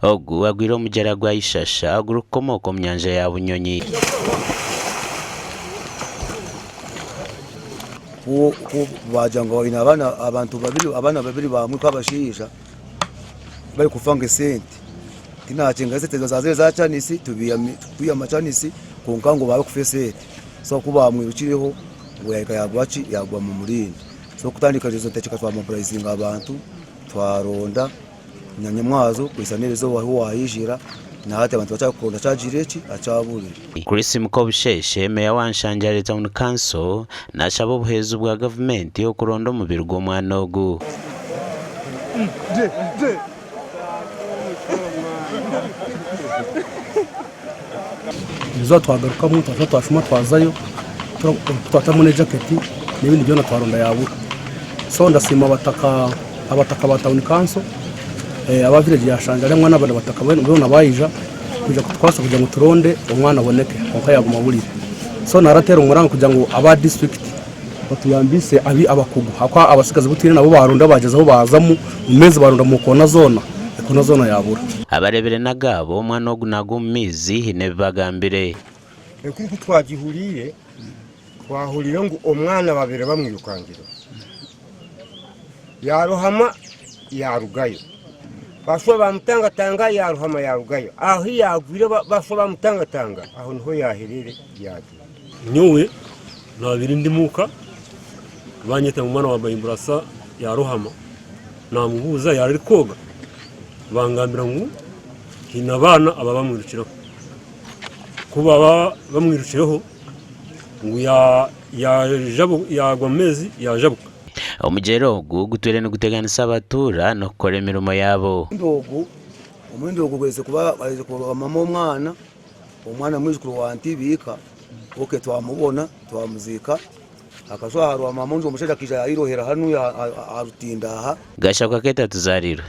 Ogu agwire omu mugyera gwa Ishasha ogurikukomooka omu nyanja ya Bunyonyi. Ku baagira ngu baine abaana abantu babiri abaana babiri bamwe nk'abashaija barikufa ngu esente tinakyenga esente zaaza eza chanisi twiha amachanisi kwonka ngu barikufa esente so ku baamwirukireho ngu yahika yaagwa ki yaagwa omu murindi so kutandika ezo nteekateeka twamobilizinga abantu twaronda na nyamwazo kuhitsya n'erizooba ahu waayijira na hati abantu bakyakuronda akyagiire ki akyaburire. Chris Mukobusheshe, Meeya wa Nshanjare Town Council nashaba obuhwezi bwa gavumenti okuronda omubiri gw'omwana ogu. Erizooba twagarukamu twashusha twashuma twazayo twatamu n'ejaketi n'ebindi byona twaronda yabura. So ndasiima abataka abataka ba tawuni kanso, aba village ya Shanjari hamwe n'abandi bataka boona baija kwija kutukwasa kugira ngu turonde omwana aboneke kwonka yaguma aburire. So narateera omuranga kugira ngu aba disiturikiti batuyambise abakugu ahakuba abatsigazi abu twine nabo baronda bagyezaho bazamu omu meezi baronda omu koona zoona, ekoona zoona yabura. Abareebire n'agaabo omwana ogu naagwa omu maizi haine ebi bagambire. Enkuru ku twagihuriire, twahuriire ngu omwana babaire bamwirukangireho, yaarohama yaarugayo, baashuba baamutangatanga yaarohama yaarugayo, ahu yaagwire baashuba baamutangatanga aho niho yaahereire yaagyenda. Nyowe naabaire ndi muuka banyeta ngu omwana wa Bayimburasa yaarohama, naamubuuza yaaba arikwoga bangambira ngu haine abaana ababamwirukireho. Ku baba bamwirukireho ngu yaagwa omu maizi yaajabuka. Omugyera ogu gutwire niguteganisa abatuura n'okukora emirimo yaabo. Omuhendo ogu gwaherize kuba mama omwana, omwana mwijukuru wa Ntibiika, ok twamubona twamuziika, akashwa aha rwa mama ondiijo omushaija akaija yayerohera hanuya aha rutindo aha. Gashakwa Keita Tuzarirwe.